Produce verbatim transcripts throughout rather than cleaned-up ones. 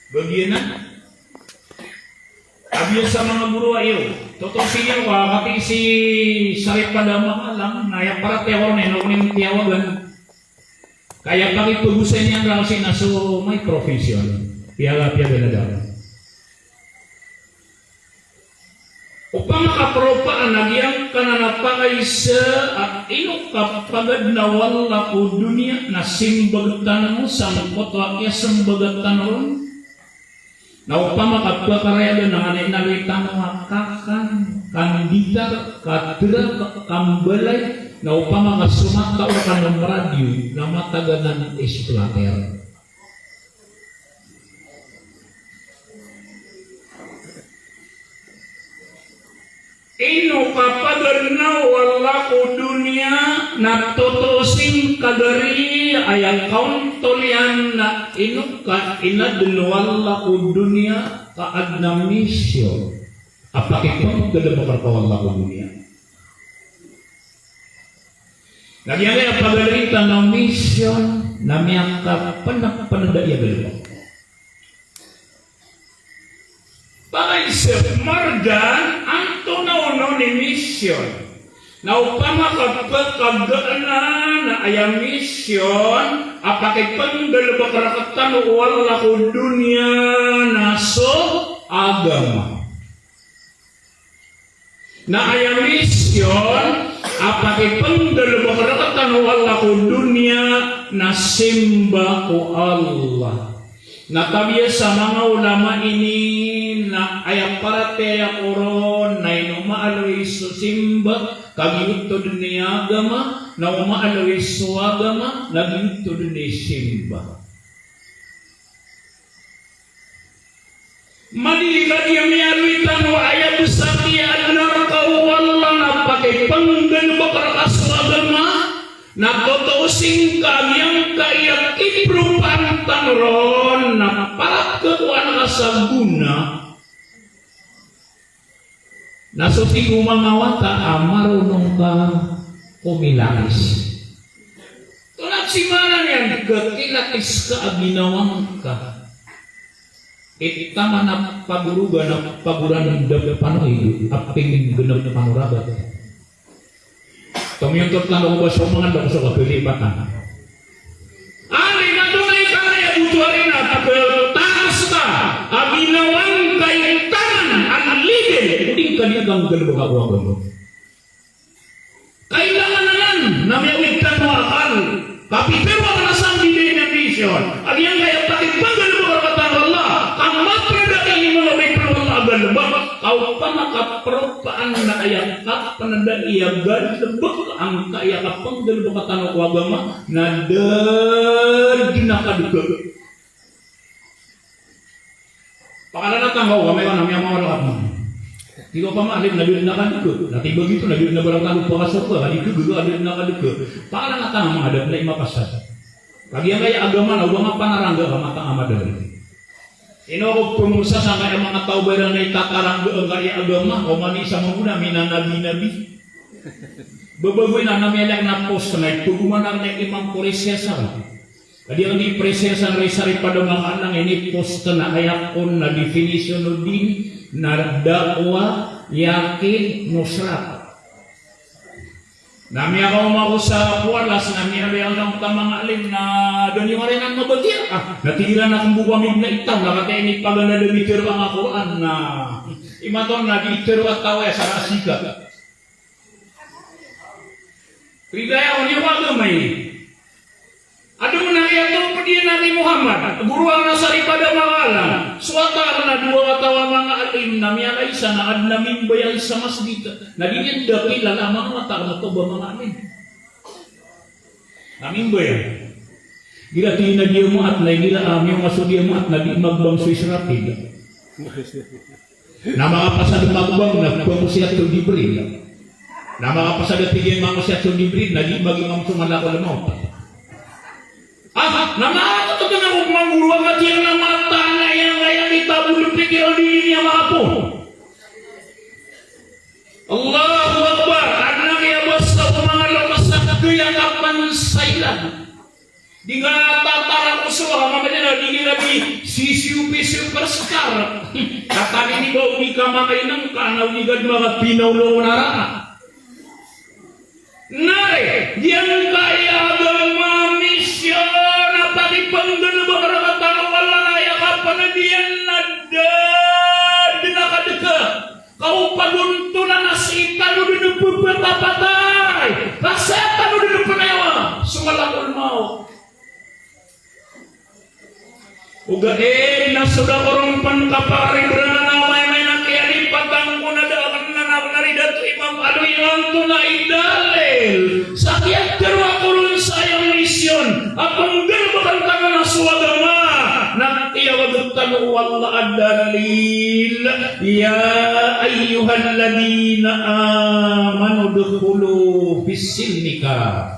Bagian na. Abiya sa manga goro a iyo. Totoo siya ka, kati si Saripad a Makalang, na aya paratiyaya ko ron, ino ko niyan tiyawagan. Ka aya pakipagosay niyan raw sii na so may profession. Piyaga, piyaga na daw. Opama ka paropaan a giyangkanan a pakaisa a ino ka pagadn o Allah ko doniya na simbag tano sangkoto a kiyasmbag tano ron. Na opama ka pkarayagan a ngani na loy tano a kakan, kanditar, katrak, kambalay, na opama ka so matao kano mradiyo na matag anan isplater. Ino ka pagadn o Allah ko doniya na totoo sii ngka gari aya kaontol iyan na ino ka inadn o Allah ko doniya ka adn a mission a pakipnggalbk rka o Allah ko doniya. Na giyangkaya pagadn tano a mission na miyakapnpnda i galbk. Pakaisa, marjan, antonaa onon i mission? Na opama ka pkagana na aya mission a pakipnggalbk rktano o Allah ko doniya na so agama. Na aya mission a pakipnggalbk rktano o Allah ko doniya na simba ko Allah. Na tabiya sa manga ulama ini na aya paratiyaya ko ron na ino maaloy so simba, ka giyoto dn i agama, na o maaloy so agama, na giyoto dn i simba. Madi ka di miyaaloy tano a aya bs a kiyaadna rka o Allah na pakipnggalbk rka so agama, na totoo sii ngka giyangkaya kiparopaan tano ron na paratiyaya ko anan sa gona. Na so tig o manga wata a maronong ka ko milakis. Tonaa i maana niyan, ka kilakis ka a ginawa ngka. Itaman a pagorogan a pagoran da panoido a pinggnp panorabat. Tomiyontor tano ko ba so manga da ko so kakalipatan. Anda i matonay ka na aya boto ari na pkatakas ka a ginawa ngka i taman a ligil, o di ngka di pnggalbka ko agama. Kailangan anan na miyawid tano a akal. Kapipiro a kna sa mbibigay na mission a giyangkaya pakipnggalbk rktano o Allah, ka mapnda i manga oripn o Allah a galbk. Ka opama ka paropaan na aya kapnda i a galbk angkaya kapnggalbk tano ko agama, na da dn a kadka. Pakalana tanggaw ka, amay ka na miyamawala ka pman. Tig o pamaalim na da dn a kadka. Na tig o ba giyoto na da dn a barang tano pakasorga, ka di kagaga a da dn a kadka. Pakalana tanggaw a manga adap na i mapasad. Kagiya angkaya agama na o ba nga panarangga ka matang a madalm. Ino ko pmorsa sangkaya manga taw ba iran na i tatarangga angkaya agama, ka oman i isa mambo na minanabi-nabi. Babagoy na na miyalek na post na i pagomana na i Imam Quraysh sa Ka di andi presensya na Saripada Makalang ini post na aya kon na definition o din na da'wah, yakin, nusrat. Na miyakaoma ko sa Kuwalas na miyabaya ko sa manga alim na da niyo ngarinan mabatiya. Ah, na tig iran a kmbo ko ami na itaw na kataya ini paganad a mitharo a Qur'an na imanto na di itharo a taw aya sa rasika. Ridaya ko niyo ko agama ini. Adn a miyatopd iyan a Nabi Muhammad, goroan a Saripada Makalang, so wata na dowa wata a manga alim na miyakaisa na adn a mimbayang sa masjid, na di niyan da kilala a manga wata a matob a manga alim. Na mimbayang. Igira tig iyan a di a maat na igira a miyaoma so di a maat na di magbang so Israfil. Na makapasad magbang na pangosiyat so Jibril. Na makapasad a tig iyan mangosiyat so Jibril na di magimam so Malakul Mawt. Ah, na makatotog na ko mangoroa ka tiyan na mata na iyan kaya di tabol pikir o di niyan makapo. Allahu Akbar. Adn a kiyabasa o manga loks a kiyakapansailan. Di nga tatara ko so, a mambo na di nga di sisiyopi Superstar. Katani ini ba o di ka makainang ka na o di ka di makapinaolo ko naraka. Na ri, giyangkai a agama, misyon a pakipanggalebek rektano o Allah na aya kapanadiyan na da den a kadeka. Ka o pagontonan a sii tano den pepatapatay. Ka sii tano den penayawa so malakul mawt. Ogaid na so da ko ron pen kapakaribrana na maymay na kiyalipatan ko na da aken na, na, na ri Dato Imam Alwi, imanto na i dalil sa kiyatharo ako ron sa aya misyon a penggalebeken tano na so agama, na tiyawag tano o Allah a dalil, "Ya ayyuhalladhina amanu udkhulu fis silmi kaffah."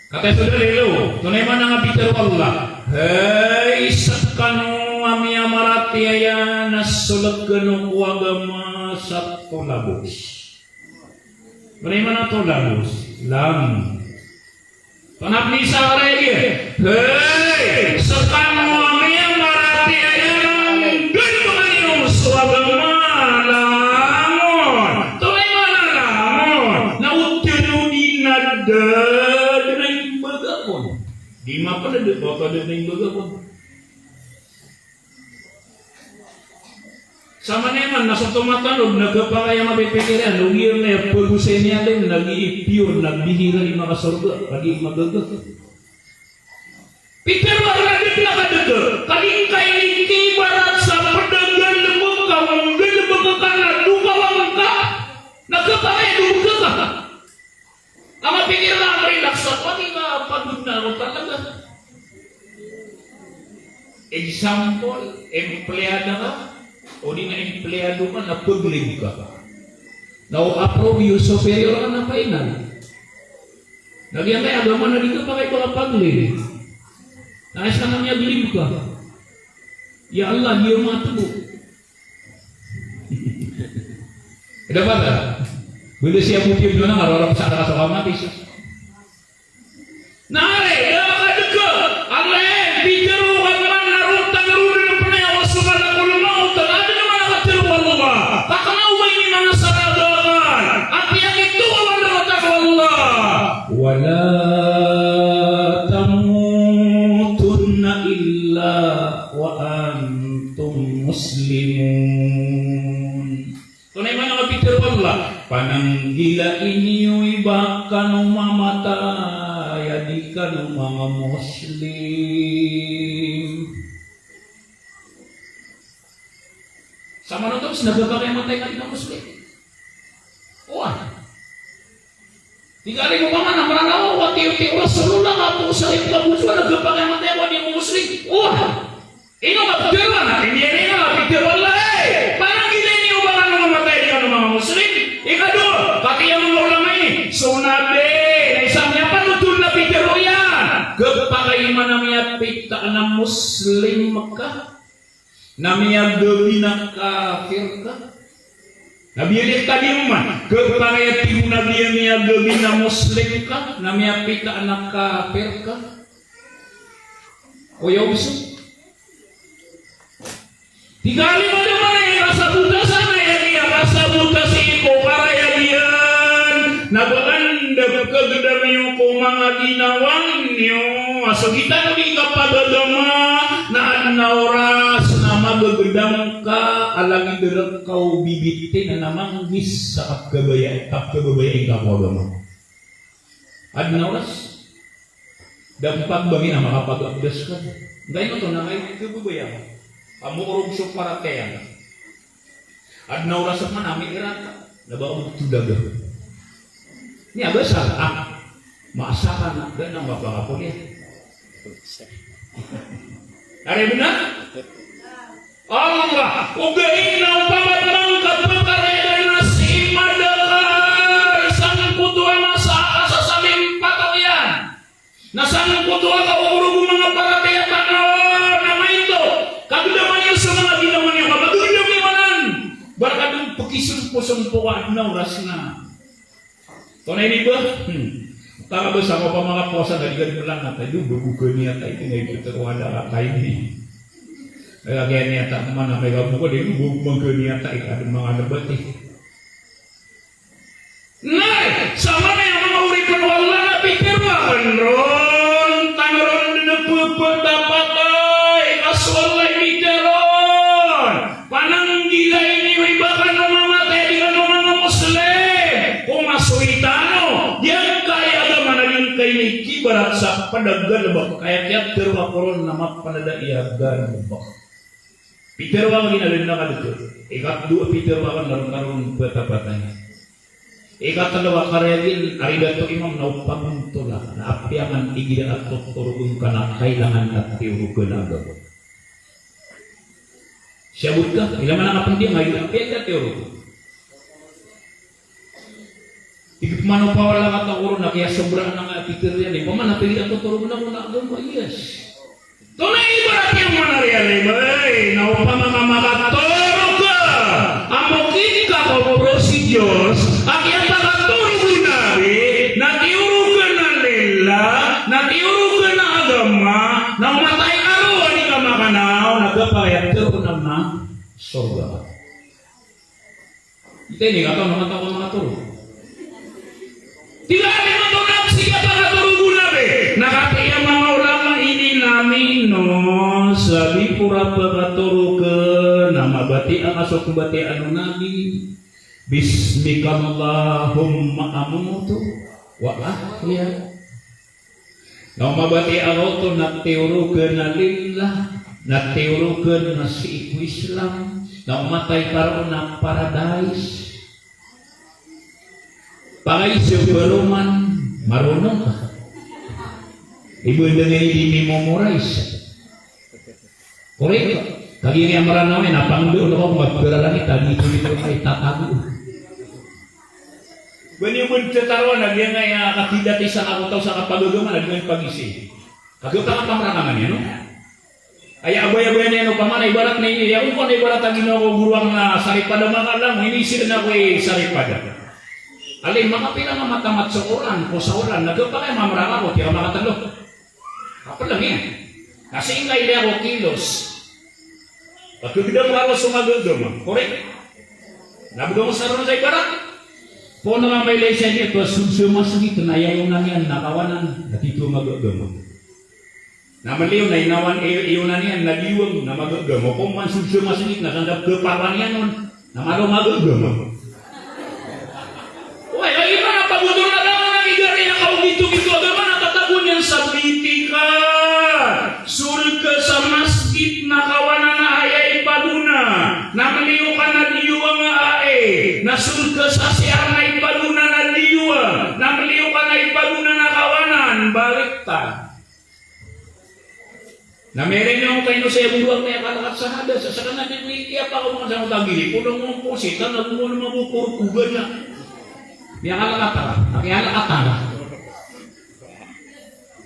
Kataya so dalil o, tonaa i maana a pitharo o Allah, hay sekano a miyamaratiyaya na soleken o ko agama sa tolabos. Tonaa i maana a tolabos? Langon. Tonaa i maana a dalil? Hay sekano a miyamaratiyaya na nggalebeken iyo so agama, langon. Tonaa i maana a langon? Na o tano di na da den a imbagakon. Di mapened o da den a imbagakon. Samanaya man na so tomatalog na khapakay a mapipikir iyan, ogaid na aya pagosay niyan na gii piyon na bihira i makasorga, ka gii magaga. Pitharo a da den a kadeka, ka giyangkai ini ibarat sa pedagang lembeka, nggalebeka ka na dokawan ka, na khapakay a dokawan ka. A mapikir ka a relax ako, ati ka pagod na ako talaga. Example, empleyada ka, odi na empleyado ka, na paglim ka. Na o approve iyo superior ka na final. Na giyangkai agama na di khapakay ba ka paglim. Na aya sa na miyaglim ka. Ya Allah, di ako matebo. Dapat a? Benda siya mungkin na nga rorok sa kata sa kamati siya. Na ri, da ka deka, Allah, pitharo ka man na roo tano ron den a penayawa so malakul mawt, na da den a makatharo o Allah. Ka kena o ba ini manga saraga akal. A piyakitokawan rktano o Allah. Wala tamutunna illa wa antum muslimun. Tonaa i maana a pitharo o Allah, pananggilai niyo i ba kano mamatay a di kano manga Muslim. Sa manoto, sii na khapakay a matay ka di ka Muslim. Oway. Tig a limo ka man a maranaw a tiyo-tiyo Rasulullah ka apo sa ipkabusuan a khapakay a matay ako a di ako Muslim. Oway. Ino ka pitharo a na, ino, ino ka pitharo o Allah, eh? Pananggilai niyo ba kano mamatay a di kano manga Muslim? Ikadowa, katii a manga ulama ini, so Nabi, na isa a miyapanothol na pitharo iyan. Khapakay man a miyapita na Muslim ka, na miyagabi na kafir ka. Na biyalik ka di oman. Khapakay a tig o Nabi a miyagabi na Muslim ka, na miyapita na kafir ka. Oya oso. Tig a lima, da man a aya kasabota sa na aya giya kasabota sii ko karayag iyan. Na ba anda khagedam iyo ko manga ginawa niyo. A so gitano di kapagagama na adn a oras na magegedam ka a lagid rka o bibitinan a manggis sa kapkabaya, kapkababayai ngka ko agama. Adn a oras. Da mpag ba ngka na makapagabdas ka. Ngka ino oto na kay kababaya ka. Ka moorog so paratiyaya ngka. Adn a oras man a miirat ka, na ba ka bogtod a ga. Aya ba sa, ah, maasa ka na, da na mapakapoliyan. Ari bnar? Allah, ogaid na opama man ka pkharaya na sii madakl, sangkoto a masa a kasasalimpat ako iyan. Na sangkoto a kaorog o manga paratiyaya tano, na maito, kagedaman iyo so manga ginawa niyo, ka magegedam iyo anan. Ba rka dn pkisomposompo ko adn a oras na. Tonaa ini ba? Hmm. Tara ba sa ko pa makapowasa na di ka di malangat, ay, do, bago ka niyat, ay, di nga ito taro wala ka kaini. Ay, lagi niyat ako man, ay, bago ka di, do, bago ka niyat, ay, ka di manga nabat, eh. Nay, sa manga oripen o Allah na pitharo akn ron, tano ron dn pphapatay, ka so Allah i mitharo on. Pananggilai niyo i ba kano mamatay a di kano manga Muslim. Ko masoy tano, giyangkai a agama na giyangkai ini kibarat sa pd a galbk, ka aya kiyatharo ako ron na mapnd a aya galbk. Pitharo akn a ginawa na kadto. Ikatlo a pitharo akn na ron, na ron pphapatay. Ikatlo a karayag iyan a rigat o imam na o pagontola, na apiya man igira a totorogon ka na kailangan a tiyorogn a agama. Siyabot ka, ilay man a kapndiyang, apiya igira tiyorogn. Tig pman o pawala ka ta ko ron na kiyasobra na nga a pitharo iyan, eh, pman apiya igira totorogon ako na agama, yes. Tonaa i ibarat iyan man a riyalay, bay, na opama ka makatorog ka, amo kit ka ko procedures a kiyapakatorog o Nabi, na tiyorogn a lillah, na tiyorogn a agama, na o matay ka roo a di ka makanaw, na gapa aya tero na sorga. Ito ini, katawan, katawan, katawan. Tig a, aya matorog sii a pakatorog o Nabi. Na katii a manga ulama ini na mino, sabap ko pakatorog na mabatiya ka so kabatiya o Nabi. Bismika Allahumma amutu wa ahya. Na o mabatiya ka oto na tiyorogn a lillah, na tiyorogn a sii ko Islam, na o matay ka roo na paradise. Pakaisa paroman, maronong ka. Ibo dn a di mimemorize. Korek. Kagiya niyan Mranaw iyan, na pangndao ko ko mapkhararangit a di ito, di ito ay tatago. Ba niyo bo tataroan a giyangkaya katidatisan ako taw sa kapagagama na di niyan pagisi. Kagiya ka kapamrangangan iyan, no? Aya abaya-baya niyan o pamana ibarat na ini, aya ko na ibarat a ginawa ko goroang na saripada, makalam, ini sii na ko i saripada. Alay, makapila nga matamat so Quran, ko sa Quran, na gapa kaya mamrang ako, tira makatlo. Kapeleng iyan. Na sii ngka ilay ako kilos. Pagkagedam ka roo so magagama. Korek? Na bgay mo sa ron sa ibarat. Poon ka mailay sa iyan, ito a soled sa masgit na aya iyonan iyan na kawanan, na tito magagama. Na meliyo na inawan, i-, iyonan iyan na diwang, na magagama. Poon man soled sa masgit na sangkap kepawan iyan on. Na malo magagama. Oway, lagid man a pagotol a agama na migari na kaogit-ogit o agama na tatago niyan sa B T K. Soled ka sa masgit na kawanan a aya ipagona. Na meliyo ka na diwang a ai. Na soled ka sa C R na ipagona na diwang. Na meliyo ka na ipagona na kawanan. Baliktad. Na miyailay niyo kay no saya buluwag na aya kalkat sa hadas, sa sakana di ko iyapakaw man sa matagiri, poon mo po si tana, poon mo ko ko gana. Miyakalkat tara, miyakalkat tara.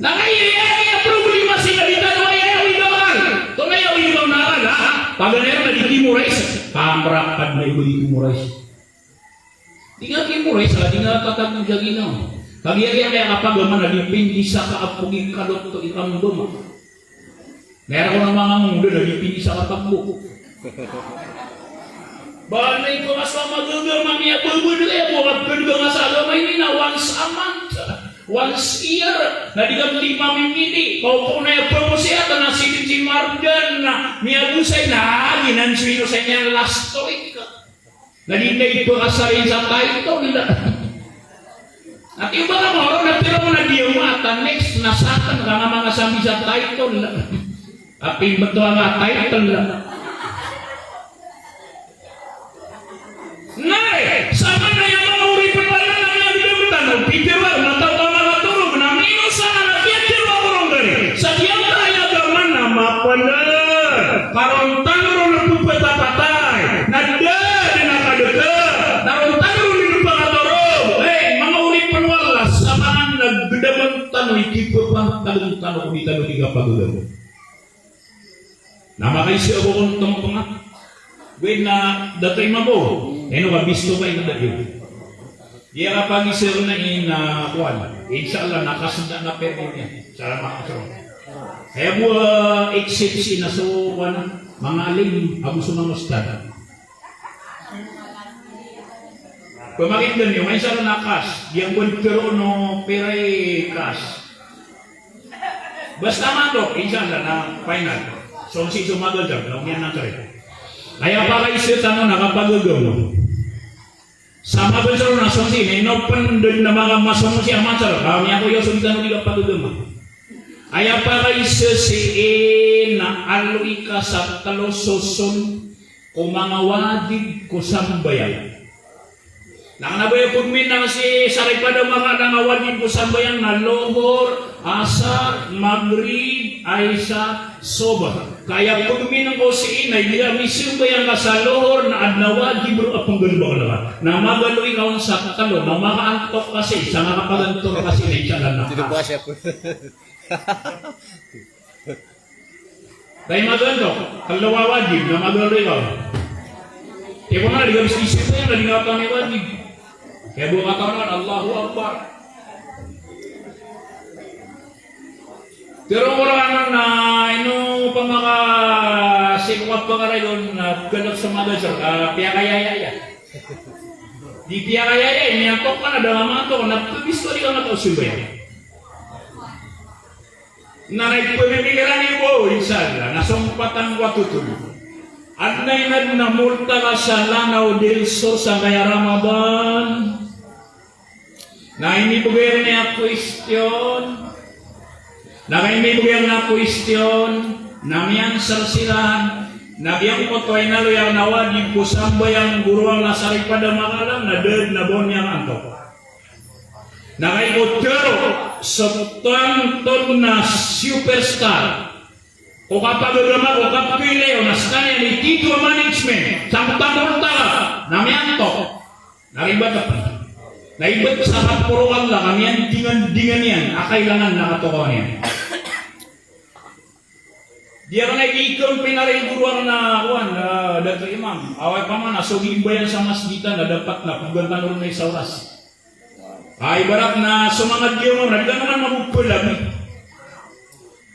Na kay aya, aya problema sii na di tano aya, aya widawan. Tonaa aya widawan na akal, ha? Paganay na di memorize. Kamrakad na ibo di memorize. Di nga kimoray sa di nga tatago sa ginawa. Kagiya kaya kapagama na dipindi sa kaapog i kalot o ikambama. Mera ko na manga muda na dipindi sa kaapog. Ba na ito nga sa magagama niya, babad kaya mo kapagama sa agama ini na once a month, once a year, na di ka di mamimili. Kaupo na iya pangosiyatan na si, si Mardan na miyagosay na agi nan suwino sa niya last week. Na di na ipakasarin sa title. Ati ba ka moro na tira mo na di umata, next na sakn ka nga manga sambi sa title. Ati beto nga title. Ngay, sama na iya manga oripen o Allah na miyagdam tano, pitharo a mataw ka makatorog, na mino sa na pitharo ako ron gari. Sa giyangkaya agama na mapanda. Karon tano ron na pepatapatay, na da dn a kadeka, na ron tano ron di pakatorog. Eh, manga oripen o Allah, sa maana na gdaman tano i kipepantag tano ko di tano di kapagagama. Na makaisa ako kon tongtonga. Gwen na dato imam bo. Eno ka bisto ka ino da iyo. Di a kapagisa na ina kuwan. Insha Allah, nakasda na permit niyan. Salamat, sir. Kaya bo, ah, except sii na so kuwan, manga alim, ago so manga ustad. Pamakindan iyo, insha Allah na cash. Di a bo tero o pera i cash. Basta manto, insha Allah na final. Song sii so magal jam, na omiyan na kare. Aya pakaiza tano na kapagagama. Sa magal jam na song sii, na ino pn dn na maka masong sii a magal, kami ako iyo so di tano di kapagagama. Aya pakaiza sii na aloy ka sa tlo soson ko manga wajib ko sambayang. Na kna ba aya pagminang sii sa ripad a manga wajib ko sambayang na Lohor, Asar, Magrib, Aisha, Sobh. Ka aya pagminang ko sii na igira misambayang ka sa Lohor na adn a wajib roo a pnggalbkn ka. Na magaloy ka on sa tlo, na makaantok ka sii, sa makapagantok ka sii na insha Allah na. Taw i magantok, tlo a wajib na magaloy ka. Kaya bo na di ka bisa isip na di nga kami wajib. Kaya bo katawan, Allahu Akbar. Pero ko ranan na ino pamaka sipok a pakaray on na galak sa magasar, ah, piyakayaya iya. Di piyakayaya, iniyantok ka na da nga maantok, na pbisto di ka matao simbayang. Na ipmipikiran iyo bo, insha Allah, na sompatan ko a totol. Adn a inadn a Murtaga Salana o Del Sur sangkaya Ramadan. Na inibgay iyan a question. Na inibgay iyan a question. Na miyansar siran. Na giyangkoto a inaloy iyan a wajib ko sambayang goroan na sa ripad a makalam, na da dn a ba on iyan antok. Na kagiya ko tero so tanto na superstar ko kapagagama, ko kapagilay, o na skaniyan i tito a management, sa tanto na tala, na miyantok. Na ribat a pn. Na ibt sa kaporo o Allah, ka miyandingandingan iyan a kailangan na katokawan iyan. Di akn a ikampay na rin goroan na, kuwan, ah, Dato Imam. Aya pamana, so di imbayang sa masjid na dapat na pnggantan ron na isa oras. Ah, ibarat na so manga di Imam na di ka naman magupal lagi.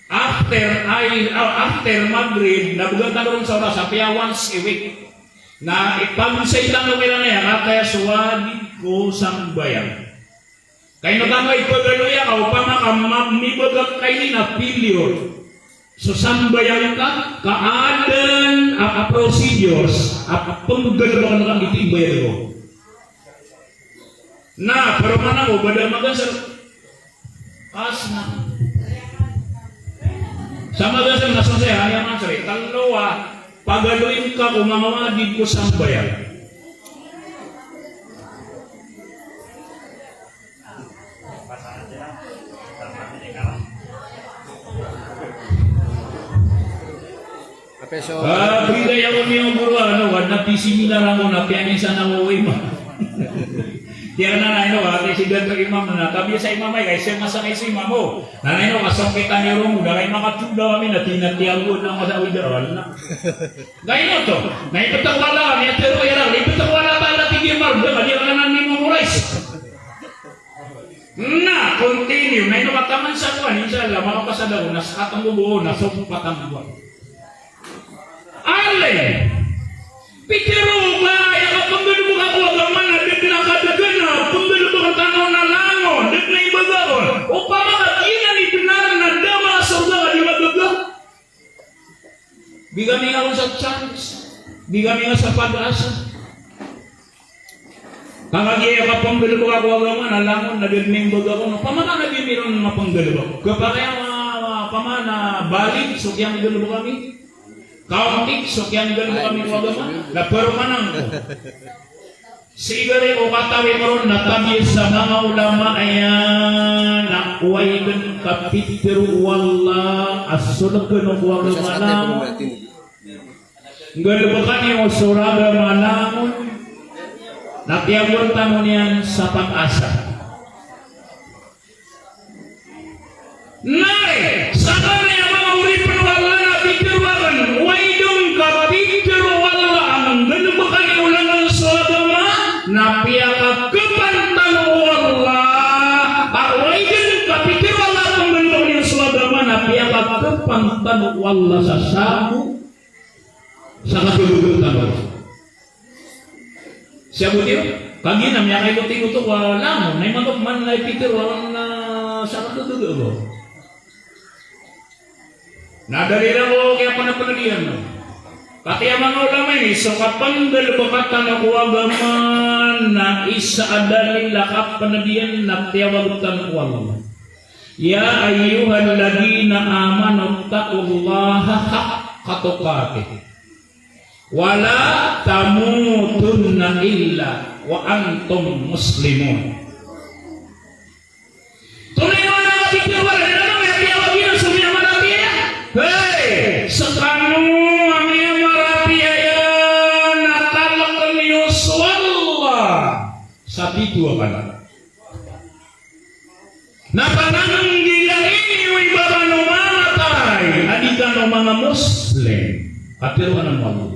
After, ay, ah, after Maghrib, na bgan tano ron sa oras, apiya once a week. Na ipagosay tano kiran aya, kataya so wajib ko sambayang. Kaino tano ipagaloya ka, opama ka ma-, mibagak ka ini na failure so sambayang ka, ka adn a, a procedures a pnggalbkn ka, ito i bayad ko. Na, paroman ako, bada magasr. Asna. Sa magasr na sosay, aya magasr, talo a pagaloy ka ko manga wajib ko sambayang. Apiya so, ah, bida iyan ko niyo goro, ano, wadn a pisiminar ako na piyangisan ako o imam. Tiyan na, na ino, ati si Dato Imam na, tabi sa imam ay, kay siya masakay si imam, o. Na, na ino, kasangkitan niyo ron, na kay makatunda kami na tinatiyago na masawid na, wala na. Kaino to, na ipetak wala kami, atero iran, ipetak wala ba, na tig iyan, marga, kadi ka na ni-memorize. Na, continue. Na ino kataman sa kuwan, insha Allah, makapasad ako, na sa katang bobo, na so patang buwan. Alay! Pitero ka, aya kapnggalbk ko agama na da dn a kadakl a pnggalbkn tano na langon, da dn a ibagak on. Opama ka giyanan i bnar na da manga sorga ka di magaga. Bigami ngka on sa chance, bigami ngka sa pag-asa. Ka kagiya kapnggalbk ko agama na langon na da dn a ibagak on. Opama ka na di niron mapnggalbk. Khapakay a ma-, ma-, opama na balig so kiyanggalbk ami. Kaontik so kiyanggalbk ami ko agama. Na paroman angko. Sii gari o katawi ko ron na tabi sa manga ulama aya na oway dn kapitharo o Allah a solkn o ko agama na nggalbkn iyo so agama na langon na tiyagoan tano niyan sa pag-asa. Na aya, sakn aya manga oripn o Allah na pitharo akn, oway dn kapitharo o Allah a nggalbkn iyo langon so agama, na piyakakpantang Kepantano o Allah sa sabo sa kagagaga tano. Siyabot iyo, kagiya na miyakailotiloto ko langon, na imanto man na ipitero a sa kagagaga. Na dalil ko kiyapenepenediyan. Katii a manga ulama ini, so kapenggalebeka tano ko agama na isa a dalil a kapenediyan na tiyawag tano o Allah. Ya ayyuhalladhina amanu ittaqullaha haqqa tuqatih. Wa la tamutunna illa wa antum muslimun. Tonaa i maana a pitharo iran, ino a miyatiyawag iran so miyamaratiyaya? Hey, sekano a miyamaratiyaya, na kaleken iyo so Allah sa tito a kala. Na pananggila ini, o iba kano mamatay a di kano manga Muslim. Katharo anan o Allah.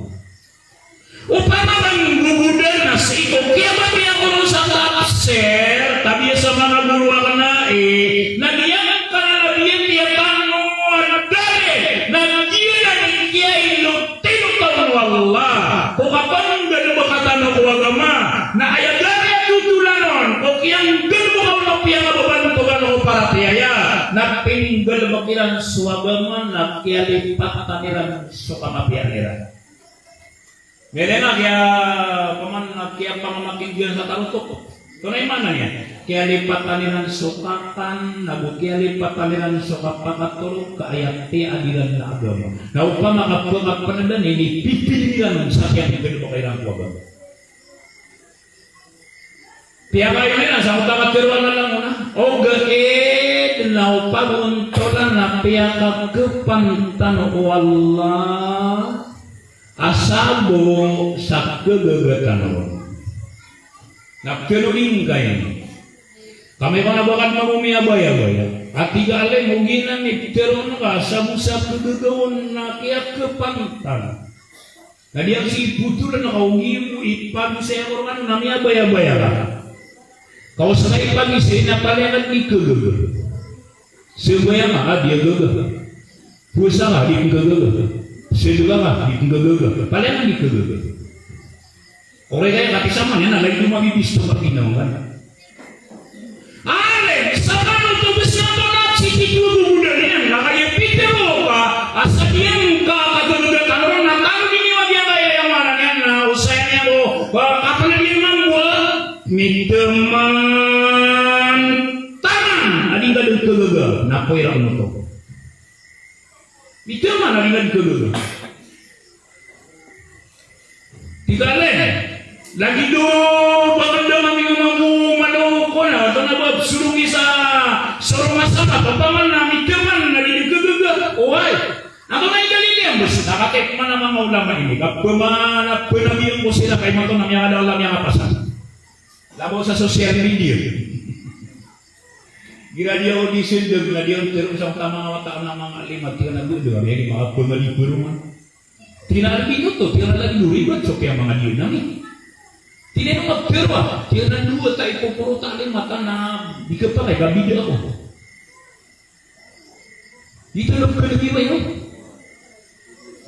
Opama ka nggogodan na sii ko kiyabatiya ko ron sa tafsir, tabiya sa manga goro akn ai, na giyangkanan a biyatiya tano a dalil, na giyanan i kiyailot Tinotawan o Allah ko kapanggalebeka tano ko agama, na aya gari a totolan on ko kiyanggalebeka on o piyakababantogan o paratiyaya, na pinggalebek iran so agama na kiyalipatan iran so kamapiya iran. Miyailay na kiya, paman na kiyapangamakindiyan sa tarotok. Tonaa i maana niyan? Kiyalipatan iran so kakan, nago kiyalipatan iran so kapakatorog ka aya tiyaaden iran na agama. Na opama ka pekapenedan ini, pipili iran sa kiyapipili ko kairan ko agama. Piyakailay na sa otak a tero a lalangona. Ogaid na o pagontolan na piyakakepan tano o Allah a sabo sa kegegatan on. Na pitharo ingka ini. Kami ko na bakat magomi a baya-baya. Ati ka alim, ogaid na ni pitharo on ka sabo sa kegegawon na kiyakepan tano. Na di ako si putulan na kaogi mo ipagisa ko ron na miyabaya-baya ka. Kaw sa ka ipagisa na palaya ka di kegaga. Sebaya ka, a di kegaga. Puasa ka, di kegaga. Sedekah ka, di kegaga. Palaya ka di kegaga. Ogaid kaya kapisaman iyan na lagid o mabibis to kapinaw ka. Alim, sa manoto bes na to na sii ko gogodan iyan, na kaya pitharo ka a sa giyangka a kagagatan ron na tano di niyo a giyangkaya maana niyan na osayan iyan ko, ba, kapen a di mambo a miteman taman a di ngka den kegaga, na poy ra onoto. Miteman a di ngka den kegaga. Tig a lagid o ba ngka den a minomambo madaw ko na, oto na ba sorong isa, sorong a sama, ba paman na miteman a di den kegaga. Oway. Antonaa i dalil iyan bes? Na katii pman a manga ulama ini, ka pman a pnabiyan ko siran ka imanto na miyakadakl a miyakapasad. Labaw sa social media. Igira di ako di sendeg na di ako tero sa manga wata na manga lima, tig iyan a dowa, dowa, miyagi manga pangaliperoman. Tig iyan a lagi oto, tig iyan a lagi loribat so kiyamangadiyan ami. Tig iyan a mapero a, tig iyan a dowa ta ipoporo ta lima ta na di kapakay, ka bida ako. Di tano pkadagi ba iyo?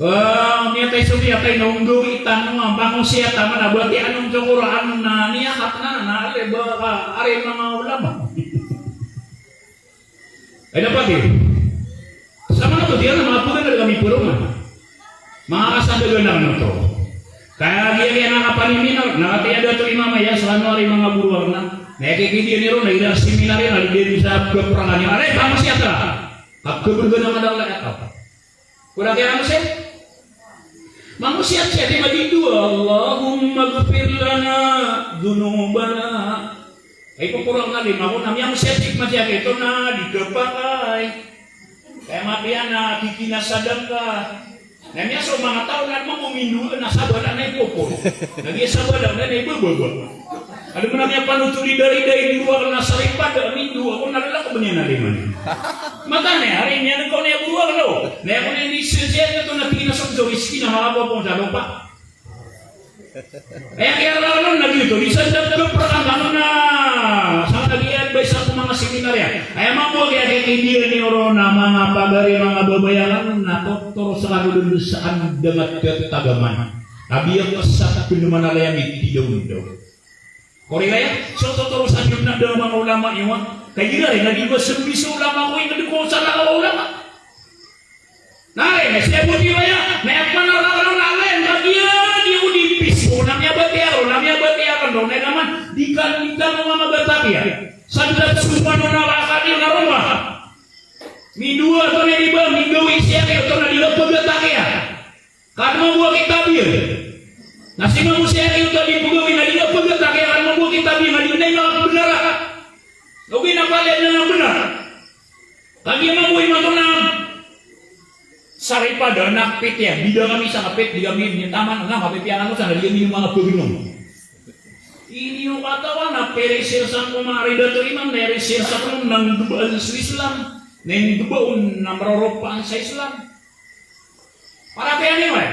Ah, miyatay so miyatay na onggawii tano a pangosiyat a man a batiya anon so Qur'an na niyakat na, na ale ba ka, ari manga ulama. Ay, dapat iyo. Sa manga to, di anan, manga pagana kami puro man. Manga kasadagan anan to. Kaya giya, giya na kapaniminar, na katiya dato imam aya, sa ano ari manga boro akn na. Na aya kikidi niyo ron, na ira seminar iyan, na di bisa pagprangan iyan. Aray, pangosiyat ka. Pagkabergana madakl a aya ka. Kora kiya mangosiyat. Mangosiyat siya, di ba di dowa, Allahumma ighfir lana dhunubana. Ay, ko Qur'an na lima ko na miyangosiyat sik matiya kito na di kapakay. Kaya mapiya na kikinasadang ka. Na miyaso manga taw na mambo mindowa na sabala na ipopor. Na giya sabala na na ibababa. Ado mo na miyapanoto di dari dari di ruwak na saripada mindowa ko na lalak ko benya na liman. Mata na ari niyan ko na ruwak lo. Na ako na ini sensya to na tingin na sa miskin na makapopor sa lopa. Aya kiyaralo na giyoto, di sa dagdag pran ano na, sa lagi advice ako manga si Aya mambo a kiyakikidiya niyo ron a manga pagari, manga babay akn, na totoro skano dn sa andamat a tagaman. Kabiya ko sa pnman a laya mitidawndaw. Korek aya, so totoro sa niyo na da manga ulama iyo, a. Kagiya aya na di ba smbis so ulama ko, ingd ko sa lakaw a ulama. Na aya na siyabot iyo aya, na aya pman a rakn on na aya, kagiya di o di piso, na miyabatiya ron, na miyabatiya ron, na aya man, di ka, di ka manga mabatiya. Sa dn so pman on na rakn iyo na roma. Mindowa oto na di ba, mindowa i siyaki oto na di ba pagatakiya. Ka adn mambo a kitabiya. Na sii mambo siyaki oto a di pgawii na di ba pagatakiya, ka adn mambo a kitabiya, na di na aya manga bnar a. Ogaid na palaya dn a bnar. Kagiya mambo imanto na saripada na pit iyan, bida kami sa kapit, di kami miyatamana, mapipiya kano sa na di kami manga pagno. Iniyo katawan a peresearch ko manga ridato iman, na research ko na nggbaan so Islam, na nggbaan na mraropaan sa Islam. Para kaya niyo, eh.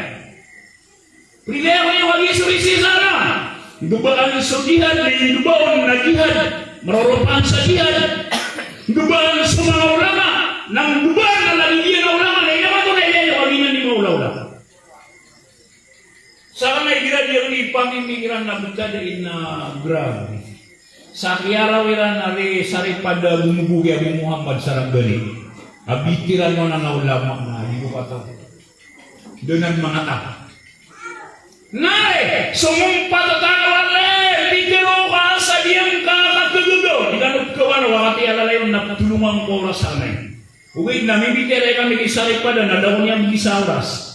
Prilaya ko niyo kagiya so research na. Nggbaan so jihad, na nggbaan na jihad, mraropaan sa jihad. Nggbaan so manga ulama, na nggbaan na lagid iyan a ulama, na aya mato na aya niyo kagiya na di manga ulama. Sa kna igira di ako di pamimikiran na btad a ina grabe. Sa kiyaraw iran a ri saripada gomogog i Abu Muhammad Sarangani. A bitiran on a ulama na di ko kataw. Dn a manga ta. Na aya so mongpat a tano a lay, pitero ka sa giyangka a kagagaw. Di kano pkhawan a wakati a lalayon na ptolongan ko oras a kna. Ogaid na mimitiyarai kami ki saripada na da ko niyan bgi sa oras.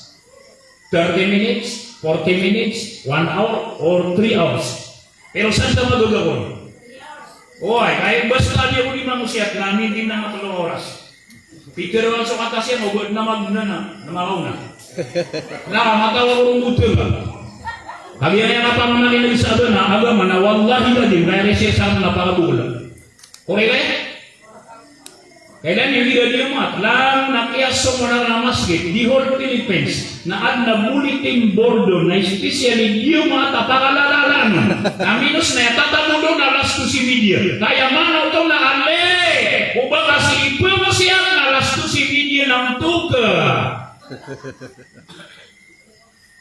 Thirty minutes, forty minutes, one hour, or three hours. Pero san ka magagaw on? Oway, kay basta di ako di mangosiyat na amin di na matlo oras. Piteroan so katas iyan, o ba na mag-, na, na, na magaw na. Na, matawa ko ron botol. Kagiya niyan a pamamagay na isa doon na agama na wallahi ladhim, kaya rin siya sa amin na pakabukulan. Korek, eh? Kailan iyo di Jumaat, langon a kiyasong on a masgit, di whole Philippines, na adn a bulletin board on, na especially Jumaat a pakalalalaan on. Na minos na aya tatamod on a alas dos i media. Kaya mano oto na ale, o ba ka sii pmosiyat na alas dos i media na ontok.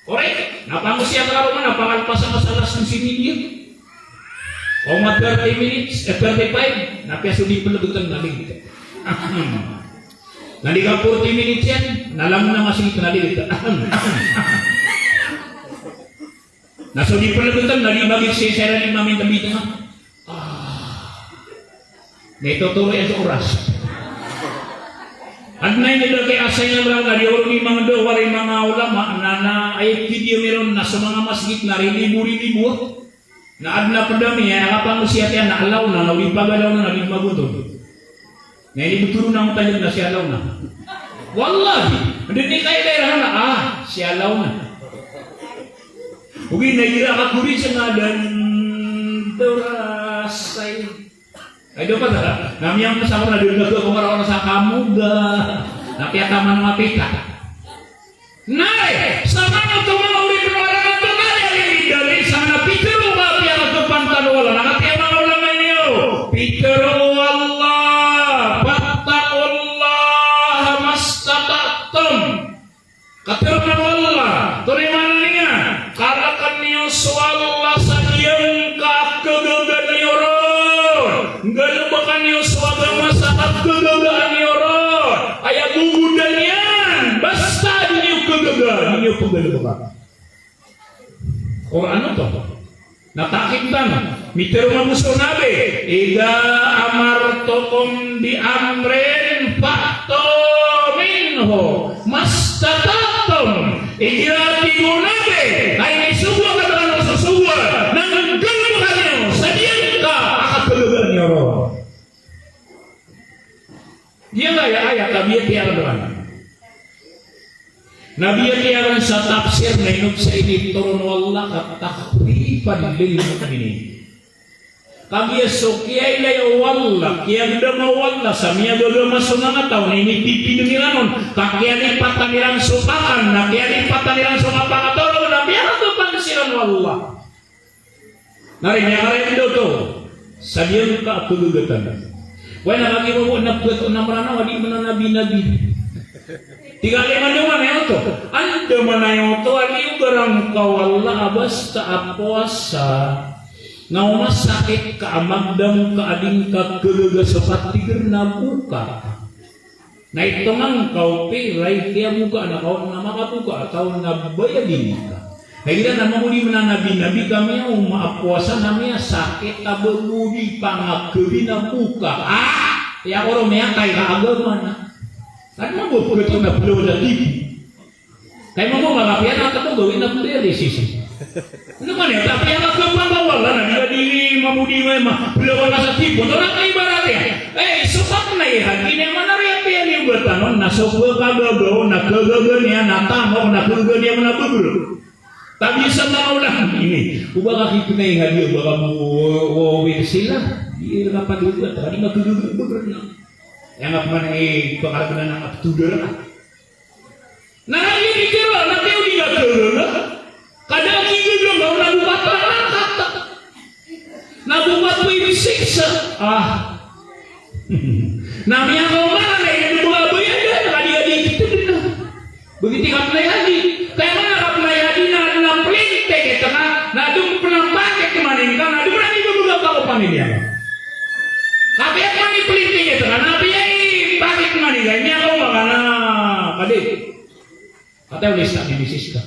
Korek, na pangosiyat ka roo man a pangalpasan ka sa alas dos i media. O ma thirty minutes, eh, thirty-five, na piya so di pelebeten na ligit. Na di ka forty minutes iyan, na langon a masgit na ligit. Na so di pelebeten na di magit si sera di mamin tabi tengah. Ah. Mitotoro iyan so oras. Adn a inidakay a asay na bala na di oro ni manga dawa, ri manga ulama, na, na, aya kidiya miron na so manga masgit na rilibo-rilibo. Na adn a ped ami, aya kapangosiyat iyan na alaw na, na o di pagalaw na, na di magontod. Na inibetoro na on tajem na si alaw na. Wallahi, di ni kailay na, ah, si alaw na. Ogaid na igira ka kori sa ngadan, dorasay. Ay, di ba, na miyang sa ko na di na ko maraw sa kamuda. Na piyataman mapita. Na, eh, sa mano oto manga oripn o Ramadan, na, eh, dali sa na pitero ka, piya ka to pantalo wala, na kapiya manga ulama niyo. Pitero o Allah, fattaqullaha mastata'tum. Katharo o Allah, torimaan iyan, kalkn iyo so Allah sa giyangka a kagaga niyo ron. Nggalbkn iyo so agama sa kagaga niyo ron. Aya gogodan iyan, basta di niyo kagaga, di niyo pnggalbka. Qur'an oto. Na takitan, mitharo mambo so Nabi, "Idha amartukum bi amrin fa'tu minhu mastata'tum." Igira tig o Nabi, na inisogo akn rkano so sogo, na nggalbka niyo sa giyangka a kagaga niyo ron. Giyangkaya ayat a biyatiya akn rkano. Na biyatiya akn sa tafsir na inonta sa initoron o Allah ka takhwifan lil mu'minin. Kagiya so kiyailay o Allah, kiyagdama o Allah sa miyagagama so manga taw na inipipidn iran on, ka kiyalipatan iran so pakan, na kiyalipatan iran so mapakataw, na piyakatopan siran o Allah. Na ri niyan karayag oto sa giyangka a kagagatan. Wai na kagi mabo na pwet na Mranaw a di mananabi-nabi. Tig a lima, andamanaya oto. Andamanaya oto a liyo garangkaw a Allah a basta a powasa na o masakit ka a magdam ka a di ngka khagaga so patiger na boka. Na itongan ka o pira i kiyaboka na kaon na makaboka a taw na bayadi ngka. Na igira na mambo di mananabi-nabi ka miyaoma a powasa na miyasakit a ba bo di pangakhabi na boka. Ah! Aya koro miyakay ka agama na. Anda mambo pkhatoon a belaw na tipi. Kay mambo makapiya na kato gawii na pkhatoon a dialysis. Ino man aya, tapi aya kapambawalan na di ka di mambo di ma-, belawan ka sa tipo. Tonaa ka ibarat iyan? Eh, so kapnay hadi niyan man a riya piya ni batanon na so khagaga on na khagaga niyan na tamok na khagaga niyan na bebro. Tabi sa mga ulam ini. O ba ka kipnay hadi, o ba ka mo-, wo-, wo-, wirsila. Di ka paglugat, hadi makhagaga bebro na. Aya nga pman i pakaragna na nga ptudar na. Na rani di kira, na kayo di na kira, na? Kada kigaga nga, na bukata, na kata. Na bukata, ibi siksa. Ah. Na miyakaoma na, na ino ba, ba yan, na kadi-kadi kita din na. Begitu kapnay hadi. Kaya mana kapnay hadi na, na plinte kita na, na dum pernah pakai kemana ini, na dum rani beberapa ko pamilya. Kapiya pman i plinte kita na, na piya i pakai kemana ini, miyakaoma ka na, kadi. Kataw, lista ni misis ka.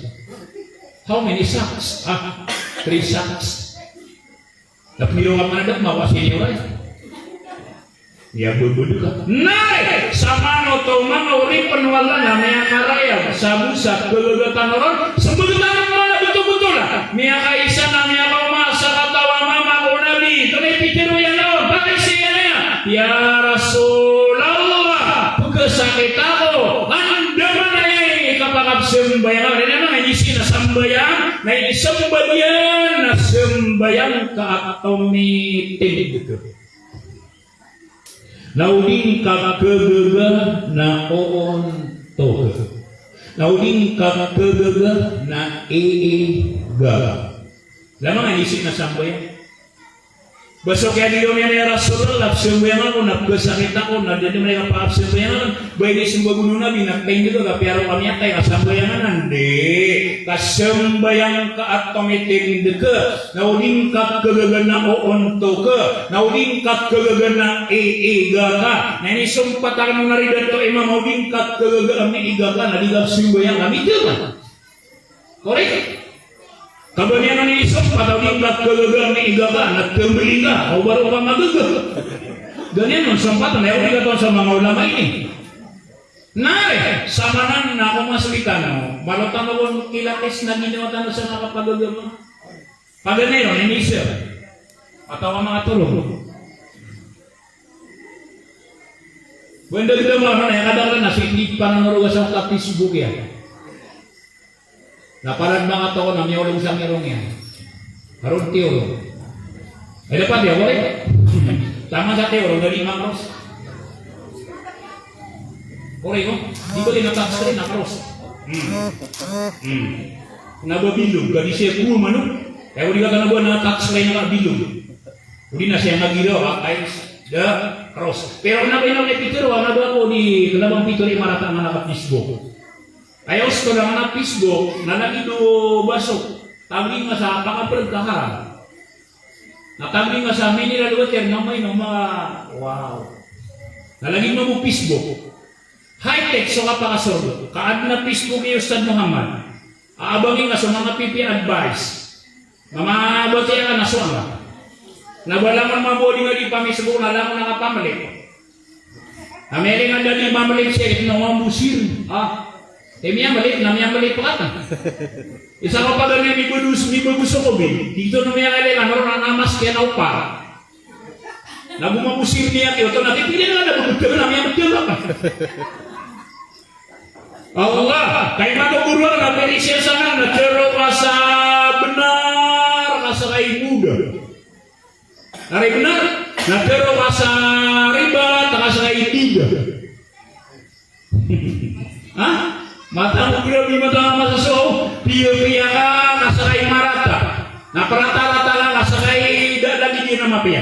How many sacks? Ah, three sacks. Na pniro ka man a da, mawasi niyo ray. Iya, bebed ka. Nay, samanoto manga oripen o Allah na miyakarayag sa bo sa khagaga tano ron, sembag tano man a betobeto a miyakaisa na miyakaoma sa kataw a mama ko Nabi, tonaa i pitharo iyan on, pakiisa iyan aya, "Ya Rasulallah, pkhasakit ako, andamanaya i kapakapsambayang ako." Aya manga inizaan a sambayang, na inisembag iyan a sambayang ka a committed. Na o di ngka khagaga na oonto ka. Na o di ngka khagaga na iiga ka. Aya manga inizaan a sambayang. Ba so kiyadilo niyan, "Ya Rasulullah, psambayang ako na pkhasakit ako, na di niyan kapakapsambayang ako." Ba inisembag o Nabi na pindeg ka, kapiya roo ka miyatay ka sambayang anan? Di. Kasambayang ka a committed ka. Na o di ngka khagaga na oonto ka. Na o di ngka khagaga na iiga ka. Na inisompat aken o Nabi, dato Imam, o di ngka khagaga a miiga ka, na di ka psambayang a miiga ka. Korek? Ka ba niyan on inisompat a o di ngka khagaga a miiga ka, na tambeli ka, o ba roo ka magaga. Da niyan on sompat, na aya origa tano sa manga ulama ini. Na, eh, samanan na ako maslitan, no? Malo tano kon kilakis na ginawa tano sa manga pagagama. Paganay ron, ini isa. Atawa manga tolong. Wenda gida mala na, aya kadaklan na sii di pananoroga sa ka Facebook iyan. Na palad manga tao na miyaolog sa mirong iyan. Karon tiyorong. Ay, dapat ya, boleh? Tama sa tiyorong, dali makros. Korek, no? Di ba di na touch screen, na cross? Hmm. Hmm. Na ba bilog, gadi siya kuwa mano? Kaya di ka na ba na touch screen na bilog? O di na siya magiro, ha? Ay, da, cross. Pero na ba ino ni Peter, wa na ba ko di, kena bang Peter i marata nga naka-Facebook? Ay, osto na nga na-Facebook, na lagi do basok. Tagi nga sa, baka berkaharan. Na tagi nga sa mineral water na may no ma-, wow. Na lagi mo mo Facebook. High-tech so kapakasorga. Ka aden a Facebook i Ustadh Muhammad. Aabangi nga so manga pipiya advice. Mama, bati a na so anga. Na ba langon mambo di nga di pamisbo, na langon a kapamlip. Na miyalingan da di mamlip siya, di na mambo sir. Ah. Eh, miyamlip, na miyamlip ka. Isa ka paganay, mibadus, mibadus so kobi. Dito na miyalingan, ron na namas kaya na opal. Na gumabos i niyan, iyo, to na titili na, na gumabos na, na miyabos na. Allah, kay matogoro na, na piri siya sa nga, na tero ka sa benar, ka sa kay muda. Na ri benar, na tero ka sa riba, ta ka sa kay dida. Ha? Matang o grabe, matang a masa so, piya-piya ka, ka sa kay marata. Na parata-rata ka, ka sa kay da lagi di na mapiya.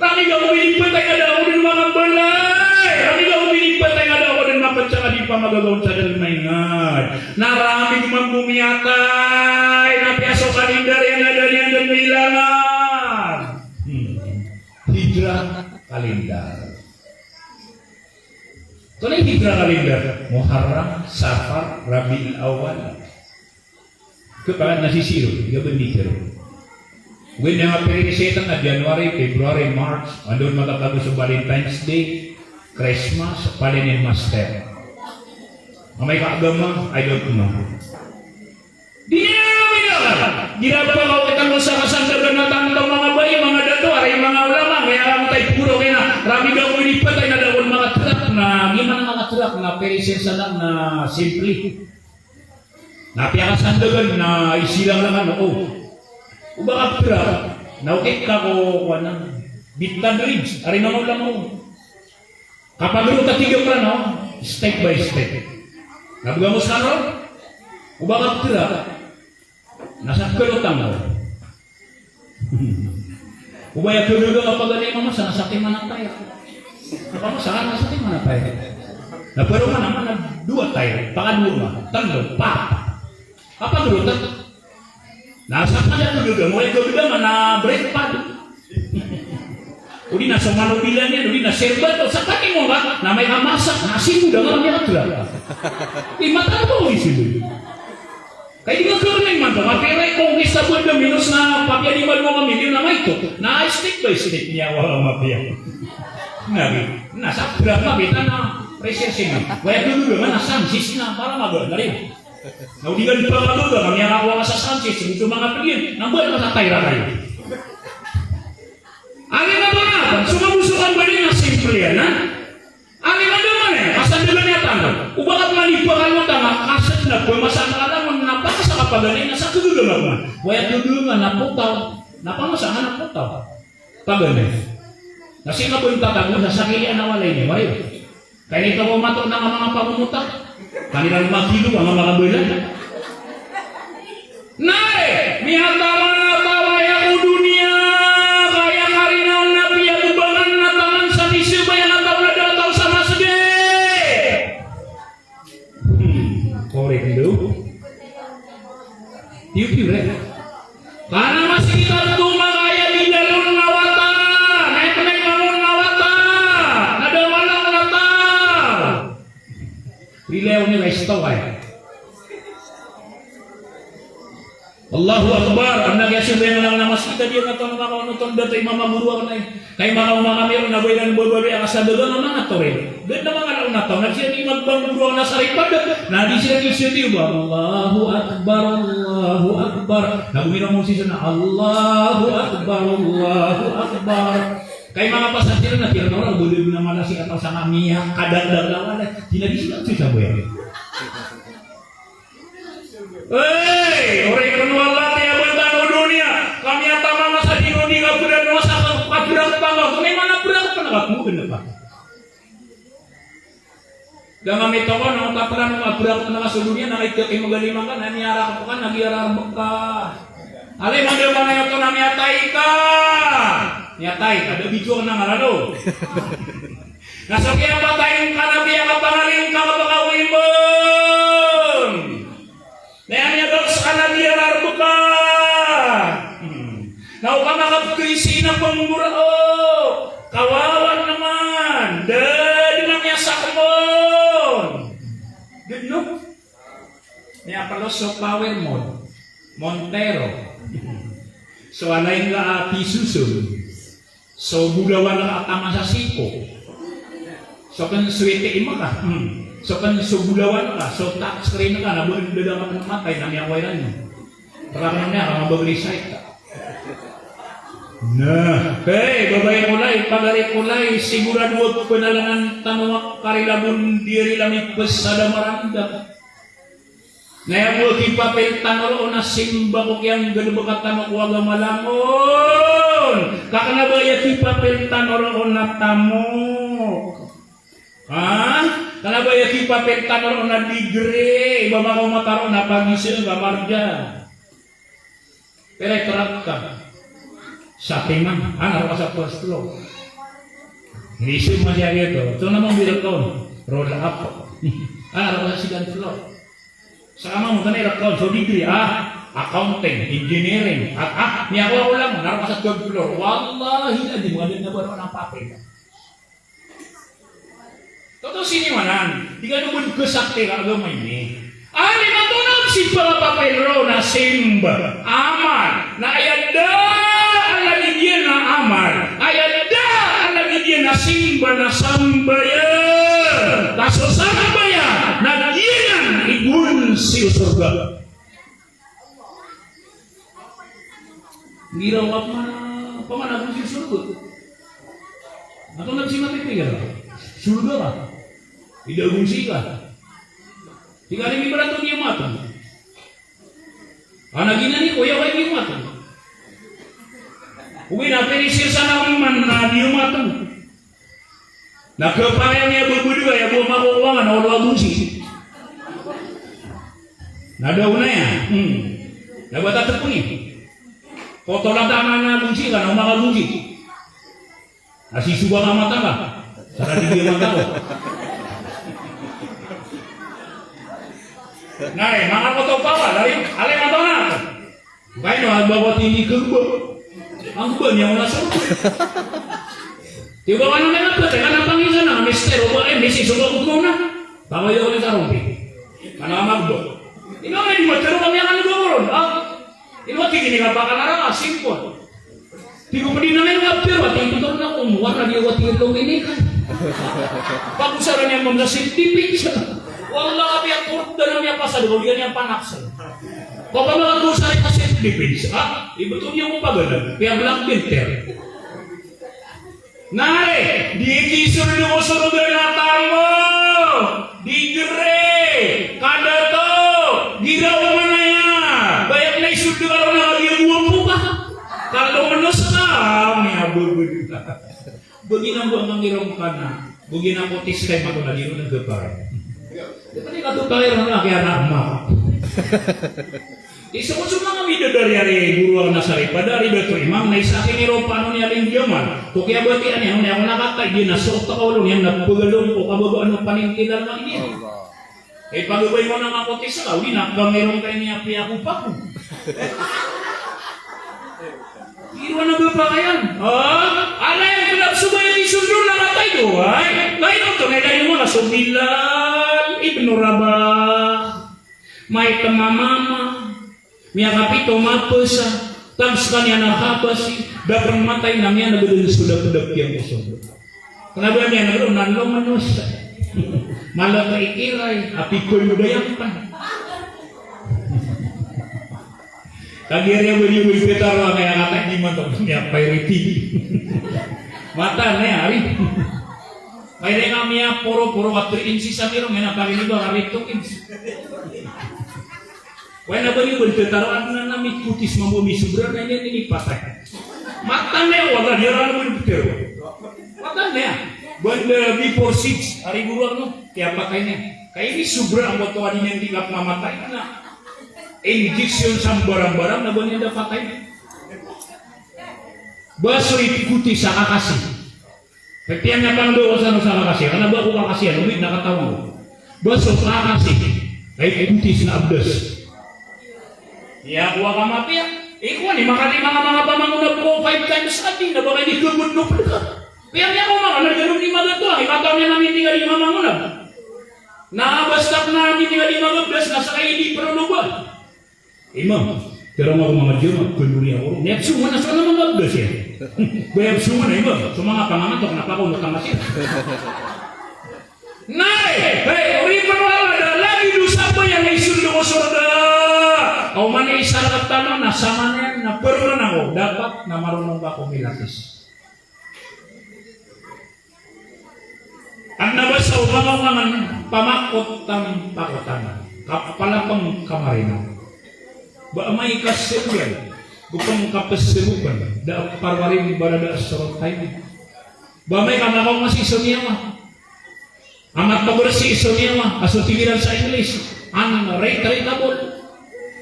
Rami ka ko minipatay na da ako dn makabalay. Rami ka ko minipatay na da ako dn mapatya ka di pamagagaw sa dn maingad. Na rami ko mambo miyatay. Na piya so kalendar iyan a da niyan dn milangan. Hmm. Hijra kalendar. Antonaa i Hijra kalendar? Muharram, Safar, Rabiul Awwal. Kepala na sisiro, iga bendikero. Wen na pere setan na January, February, March, anda on makatago so Valentine's Day, Christmas, palen iyan master. Amay ka agama, I don't know. Di niyan minakal. Di na ba kaw kitang sa kasandagan na tangka manga bayi, manga dato, ari manga ulama, miyakamatay puro kena. Rami ka ko minipatay na da ako dn makatrak na, di man makatrak na, pere setan na simple. Na piyakasandagan na isilang langan, o. O ba ka ptrak? Na okit ka ko, kuwan na, Bittan Ridge, ari manga ulama on. Kapagrota tiga pran, o, step by step. Na bgan ko skano, o ba ka ptrak? Na sa pkalotan ko. O ba aya kagaga a paganay mamasa na satiman a taya. Mamasa na satiman a taya. Na paro man a mana dowa taya, pakadowa man, tlo, pat. Kapagrota. Na sa pd a kagaga, o aya kagaga man na break pad. O di na so manobilan iyan, o di na serbat, o sa pati mo nga, na amay ka masak, na siko da nga miyakatra. Di matataw o di siko. Kay di nga kagaga man Mapiya i kongkista bo da minos na papiya di ba dowa ka milyon na maito. Na step by step niyan wala mapiya. Na bi, na sa brak mapiya na research niyan. Waya dodo na sansis na para mago na rin. Na o di ka di pa mago na miyan ako sa sansis, so manga pagin, na ba na sa tayra kayo. Agi na ba na, so mabuso kan ba di na simple yan, ha? Agi na ba na, asal da ba niyan tanda. O ba ka mani ba kayo tanda, asal na ba masa ka lang, na ba sa kapaganay, na sa kagagama ko man. Waya dodo na potaw, na pangasa na potaw. Paganay. Na sii ka ba yung tatago, na sakili na walay niya, walay. Kay ito ko mato na nga manga pangumutak. Kanila magilo ang mga bala. Nay, miyataman a taw aya ko doniya, kaya karina on na piyagbangan na taman sa misyo, kaya na taw na dataw sa masgit. Hmm, korek ndo. Tiyo-tiyo, re. Kana masikitan to manga aya di dalon na wata, na ito na imangon na wata, na da wala na taw. Rilaw ni Risto ay. Allahu Akbar. Anda kaya siya ba yang lang na masikitan diyan na tong makaonoton dato imam aguru ako na eh. Kay makaoma kami ron na ba iran babaloy a kasadagan a manga toril. Ganda manga laon a taw, na di siran di magbang guru a nasaripad. Na di siran di siran di ba, Allahu Akbar, Allahu Akbar. Na gomiraw mo siran na, Allahu Akbar, Allahu Akbar. Kay manga pasad siran na tiran orang boleh guna mana si atau sa kami ya, kadang-kadang lawan, eh. Di na di siran di siran ba ya. Hey, ori ko Allah, tiya ba tano doniya. Kami a taman sa di ko di ka pira no sa ka pira ka panga. Kami mana pira ka panga ko kena pa. Da nga mito ko na ka pira no ka pira ka panga so doniya na kay kay magaling ka na niyarak ka na niyarak ka. Alay mo da ba na ito na miyatay ka. Miyatay ka, da bidyo na nga lalo. Na so kiyapatay ngka na piyakapangaling ka ka pakawimbon. Na aya miyagaw sa ka na di a rarb ka. Hmm. Na o ka makapkisi na pnggorao. Kawawa naman. Da dn a miyasakmon. Dn no? Miyaplos so power mo. Montero. So alay nga a pisusun. So bolawan ka a taman sa siko. So kn so A T M ka. Hmm. So kn so bolawan ka. So touch screen ka. Na ba da ka matay na miyawairan. Rarang niya ka mabagay sa ita. Na, hey, babay ko lay, pagari ko lay, sigurado a pnalangan tano a karila bo di rila mipsada maranda. Na aya bo a kipapil tano roo na simba ko kiyanggalbka tano ko agama langon. Ka kna ba aya kipapil tano roo na tamok. Ha? Kna ba aya kipapil tano roo na degree, iba makaoma ta roo na pagisa ka marja. Pira i trak ka? Sa timan. Ana roo ka sa first floor. Hindi siya masyari ito. Ito naman di roo ka on. Roll up. Ana roo ka sa second floor. Sa kamang mo tanay roo ka on. So degree, ah, accounting, engineering. At, ah, niyawa ko lang. Ana roo ka sa third floor. Wallahi, di mo agad na ba roo na papel. Totoo siniwan anan, di kano bo di kasakti ka agama ini. Aya matonag si pangapapil roo na simba, amal. Na aya da a lagid iyan a amal, aya da a lagid iyan a simba na sambayan. Ka so sambayan na giyanan i gonsi o sorga. Ngira wak mana, pamana gonsi sorga. Ato na di siya mapipikir. Sorga ka. Ida gonsi ka. Tig iyan i mibarato di mato. Ana giyanan i koya ka di mato. Ogaid na pinisir sa na man na di mato. Na kapayang iyan a babadn ka iyan bo a makokowa nga na walo a gonsi. Na da on aya. Hmm. Na ba tatpn iyan. Kotolan ta na gonsi ka na o makagonsi. Na sisoba ka mata ka. Sa na di mata ko. Na, eh, manga koto pawa, dari, alay mata na. Kay no, a ba ko tini kagba. Ang ba niya wala sa. Tiyo ba ka na may kapatay, ka na pangisan na, mister, o ba, eh, misis, o ba ko na. Tama yun, sa rompi. Ka na magba. Ino, may di matero kami ang ano ba ko ron? Ah, Tig iyan a pakanara ka, simple. Tig o pd iyan a, "Ngka pd, wati, ito na ko, wala di wati lo ini kan." Pag-usaran iyan mambo sa self-defense. Wallah, apiya korda na miyapasad, kagiya niyan panaksal. Pag-usaran iyan sa self-defense, ha? Ibeto niyan ko pagana, piya black belt iyan. Na aya di kisold ko sorga na taman, degree, kadato, giraw man aya. Ba aya na isold ka ron na kagiya gwapo ka. Kalo menos ka, miyabebed. Bagi na bo a mangirong ka na, bagi na kotis ka i mato na di ron nagkapare. Di ba di ka to kaya ron na kaya na ma. Isa ko so manga midadari ari guro a nasaripada ari Dato Imam, na isa a kiniropaan on i Aling Jamal. Ko kiyabatian iyan on, aya ko nakatay, di na so takaw on iyan na pegalong ko kababaan o panintilan man iyan. Allah. Kay pagabay mo na makotis ka, odi na kamirong ka ini a piyakopak ko. Di ron na ba pakayan? Ha? Ala iyan ko na so ba iyan isold on na katay do, ay? Kay ito na iyan iyan na so Bilal ibn Rabah. Maito a mama, miyakapito mapesa, tago sekaniyan a kabasi, da pen matay na miyaneg den so dapdap iyan ko sorga. Kena ba miyaneg den, na lomenos. Mala ka ikiray, apiya ko indo da iyan pen. Kagiya riya ba riya ba ipetar wa kaya kata di man to, miyapay riti. Mata na ari. Kaya nga miyaporoporo ka three inches sa mirong, ina pari ni ba ari two inches. Wai na ba ni ba di tetaroan na na mikotis mambo misobra na niyan ini patay. Matan iyan, wala, di ran ba di tetaroan. Matan iyan. Banda before six, ari guro ano, kiyapatay niyan. Kay ini sobra ang boto adi niyan di kapmamatay na. Injection sa mbarang-barang na ba niyan da patay. Ba so ipikotis a kakasi. Pagtiyan niyan pangdo ko sa, sa kakasi, kena ba ko kakasi, ano, wait, nakatawan ko. Ba so kakasi, ay kotis na abdas. Iya, kowa ka mapiya. Iko ni, makati manga, manga pamangonab ko five times a day, na ba kay di kebot no pagka. Piya niyan ko manga, na di kebot ni magato, ay katawan niyan na miting a di mamangonab. Na basta na miting a di magabdas, na sakay di perlu ba. Imam, tiraw ako manga Jumat, kenduri ako. Niyat suman na sana manga abdas iyan. Bayab suman na, Imam. So manga pangamat ako, napakaw na tanga siya. Nay, hey, oripen o Allah, da lagid o sabay a isold ko sorga. Aw man i isa rek tano na saman iyan na permen ako, dapat na marunong ka ko milakis. Adn a basa o manga omangan pamakot tan pakotan, kapalapeng kamarinaw. Ba amay ka serogan, go pengkapesebok, da a parwarin barada a sorotay. Ba amay ka makaoma si so niyawa, a mapabersi so niyawa, a so tig iran sa English, untraceable.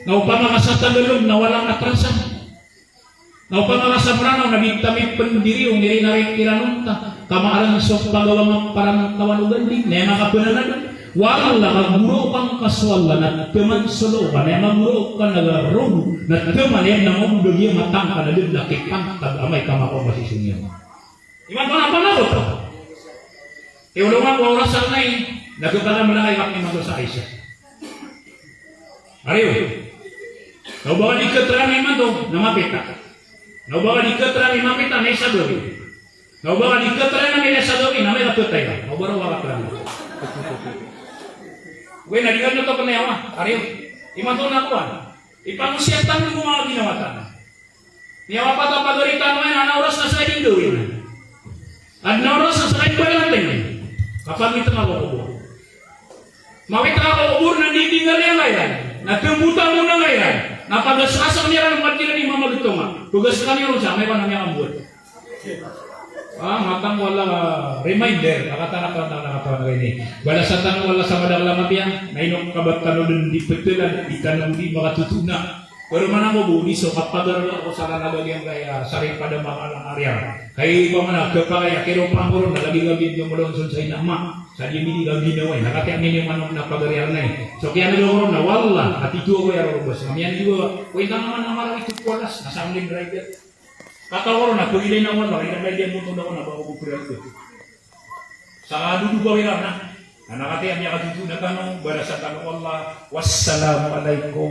Na opama ka sa Tagalog na walang atrasan. Na opama ka sa Mranaw na di ta mipendiri o miri na rin kiran onta, ka maaran so pagawa nga parantawan o ganding, na aya nga kapenanad, wala ka goro ka ngka so Allah, na teman so loo ka, na aya nga goro ka na ga rogo, na teman iyan na mambo da giya matang ka na da dn a kipantag amay ka makaoma si so niyawa. Imanto na panagot. Iwlo nga ko oras sa nay, na kepala melakay kami imanto sa Aisha. Ariyo. Na oba ka di keterangan imanto, na mapita. Na oba ka di keterangan mapita, na isa dogi. Na oba ka di keterangan na isa dogi, na may kapetay ka. Na oba ro ka keterangan. Wen, na di ka nyoto kena yawa. Ariyo. Imanto na kowan. Ipangosiyatan ko manga ginawa tano. Miyawapat a pagari tano iyan, adn a oras na sakay di ndawin. Adn a oras na sakay di balateng. Kapag miteng ako kobor. Mawit ako kobor na di di ngaliyan iyan. Na tembutan mo na iyan. Na pagaskasan iyan na matiran i mamagetonga. Pagaskasan iyan sa amay ko na miyakambot. Ah, matang ko Allah, reminder, nakatana ko, nakatana ko ini. Balasan tano ko Allah sa madakl a mapiya, na ino kabat tano dn di petelan, di tano di makatotona. Pero mana mo bo, di so kapagar ko sa lalaga giyangkaya, saripada makalang ariyan. Kay ba mana, kepakay a kiro pangkoron, na lagi-lagi di molaon son sa ina ama. Sa di mini lagi na way, na kati a mini manok na pagari arnay. So kiyan a koron na, wallah, ati tuwa ko ya rorobas. Kamiyan di ba, way tama man na mara ito ko alas, na sa angin driver. Kata ko ron na, pagilay na wala, ina na diyan mo tunda ko na ba ko pira ko. Sa dudu ba wala na. Anakati a miyakatotona kano, barasan kano o Allah. Wassalamu alaikum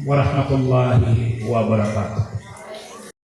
warahmatullahi wabarakatuh.